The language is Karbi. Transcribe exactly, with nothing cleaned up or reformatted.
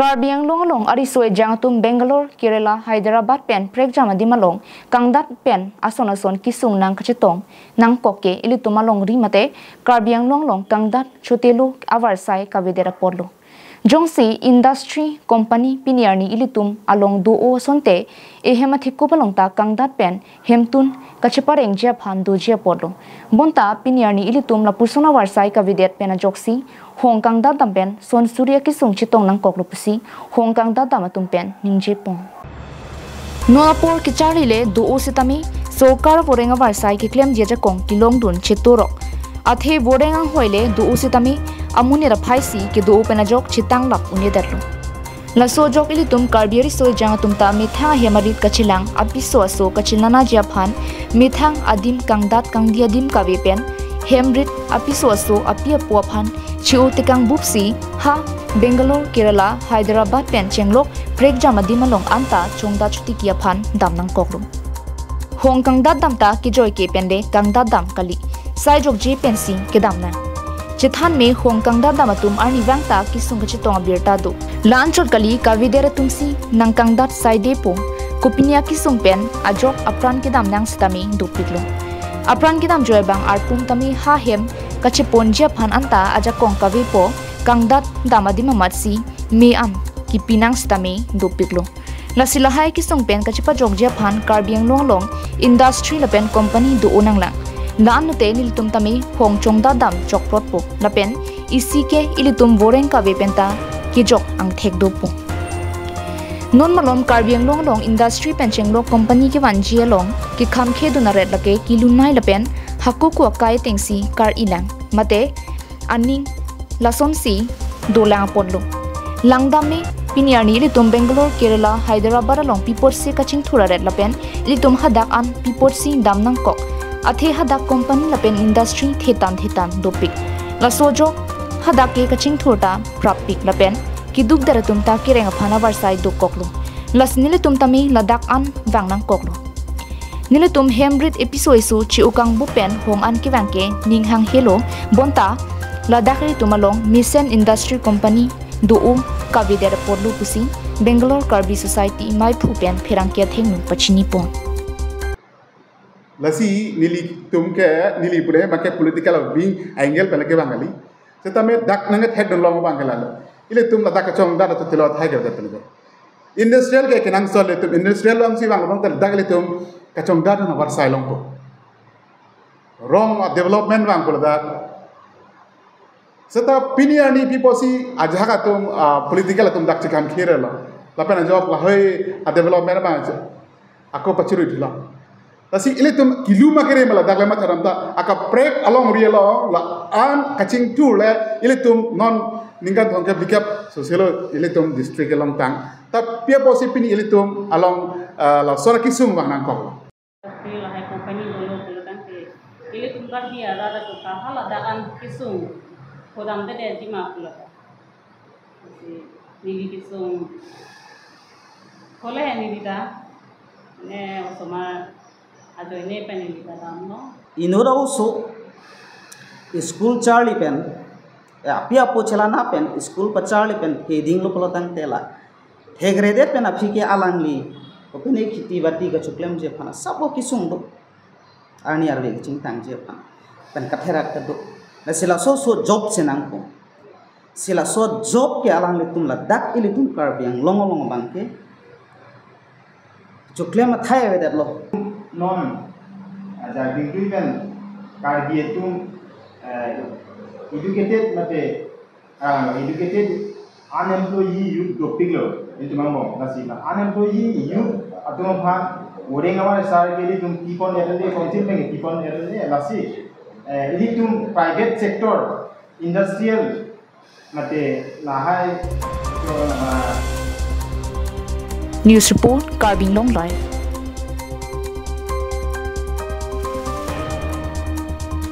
Karbi Anglong along ariso ejang atum Bangalore, Kerala, Hyderabad pen prekjam adim along kangdat pen ason ason kesung nangkachetong nangkok ke ilitum alongri mate Karbi Anglong along kangdat chotelo avarsai kavedet apotlo. Jongsi industry company pini arni ilitum along do-o asonte ehem athekup along ta kangdat pen hemtun kacheparengji aphan doji apotlo. Bonta pini arni ilitum lapuson avarsai kavedet pen ajoksi hong kangdat dam pen son suri akesung chetong nangkoklo pusi hong kangdat dam atum pen ningjepon. Non apor kecharli le do-o sitame sorkar voreng avarsai keklemji ajakong kelongdun chetorok. Athe voreng anghoi le do-o sitame amonit aphaisi kedo-o pen ajok chetanglap un-edetlo. Laso ajok ilitum Karbi ariso ejang atum ta methang ahem arit kachelang, apiso aso kachinanaji aphan, methang adim kangdat kangdi adim kave pen hem rit, apiso aso api apo aphan che-o tekang bupsi ha Bangalore, Kerala, Hyderabad pen chenglok prekjam adim along anta chongdat chotiki aphan dam nangkoklo. Hong kangdat dam ta kejoi ke pen le kangdat dam kali, sai jokje pensi kedam nang. Chethan me hong kangdat dam atum arnivang ta kesung kachetong abirta do. La-anchot kali, kavedet atumsi nangkangdat saidepo. Kopine akesung pen ajok apran kedam nang sitame dopiklo. Apran kedam joi abang arpum tame ha hem kacheponji aphan anta ajakong kavepo, kangdat dam adim amatsi me an kipi nang sitame dopiklo. Lasi lahai kesung pen kachepajokji aphan Karbi Anglong along industry lapen company do-o nanglang. La-an lote nelitum tame hong chongdat dam chokprotpo. Lapen isi ke ilitum voreng kave pen ta kejok angthek dopo. Non malom Karbi Anglong along industry pen chenglok company kevanji along kekhamkhe dun aret lake kelunei lapen hako ko akai atengsi kar-ilang mate aning lasonsi dolang apotlo. Langdam me pini arni ilitum Bangalore, Kerala, Hyderabad along pi apotsi kachingthur aret lapen ilitum hadak an pi apotsi dam nangkok. Athe hadak company lapen industry thetan thetan dopik. Laso ajok hadak ke kachingthur ta prappik lapen keduk der atum ta kereng aphan avarsai dokoklo. Lasi nelitum tame ladak an vang nangkoklo. Nelitum hem rit episo eso che-o kangbup pen hong an kevang ke ning hanghelo, bonta ladak ilitum along mesen industry company do-o kavedet apotlo pusi Bangalore Karbi Society meiphu pen pherangke athengno pachinipon. Lasi nelitum ke, neli pune make political wing angle pen kevang kali. Setame dak nangthekdun long abang ke lalo. Ilitum ladak kachongdat atum tilo thai ke pen. Industrial ke kenangsot ilitum, industrial alongsi vang abang dak ilitum kachongdat avarsai longpo. Rong a-development vangpo ladak. Seta pini arni pi apotsi ajahak atum, ah, political atum dak chekam kherelo. Lapen ajok lahai a-development abang ako pachirui thulo. Lasi ilitum kilu ma kere ma ladak le matharam ta akaprek alongri along la-an kachingthur le ilitum non ningkan thomkep phlikep soselo ilitum district along tang. Ta pi apotsi pini ilitum along, ah, lason akesung vang nangkok. Tapi lahai company dolo pulo tangte, ilitum Karbi arat atum ta hala ladak an kesung khodamdedetji ma pulo ta. Lasi neli kesung kole neli ta, ne osomar ajoine pen neli ta damlo. Inut a-oso school charli pen, ya, api apo chelana pen school pacharli pen kedinglo pulo tangte la thekredet pen aphi ke alangli kopine kheti bati kachoklemji aphan asap kesung do. Arni arve kachingthurji aphan pen katherak kedo. Lasi laso aso job chenangpo. Si laso ajob ke alanglitum ladak ilitum Karbi Anglong along abang ke choklem athai avedetlo. Non, ah, jagdingtui pen Karbi atum, eh, educated mate, ah, educated unemployee youth dopiklo. Ilitum angbong, lasi la unemployee youth atum aphan voreng avarsai ke ilitum pipon ere le, council pen pipon ere le, lasi, eh, ilitum private sector, industrial, mate lahai, ah, News report, Karbi Anglong Live.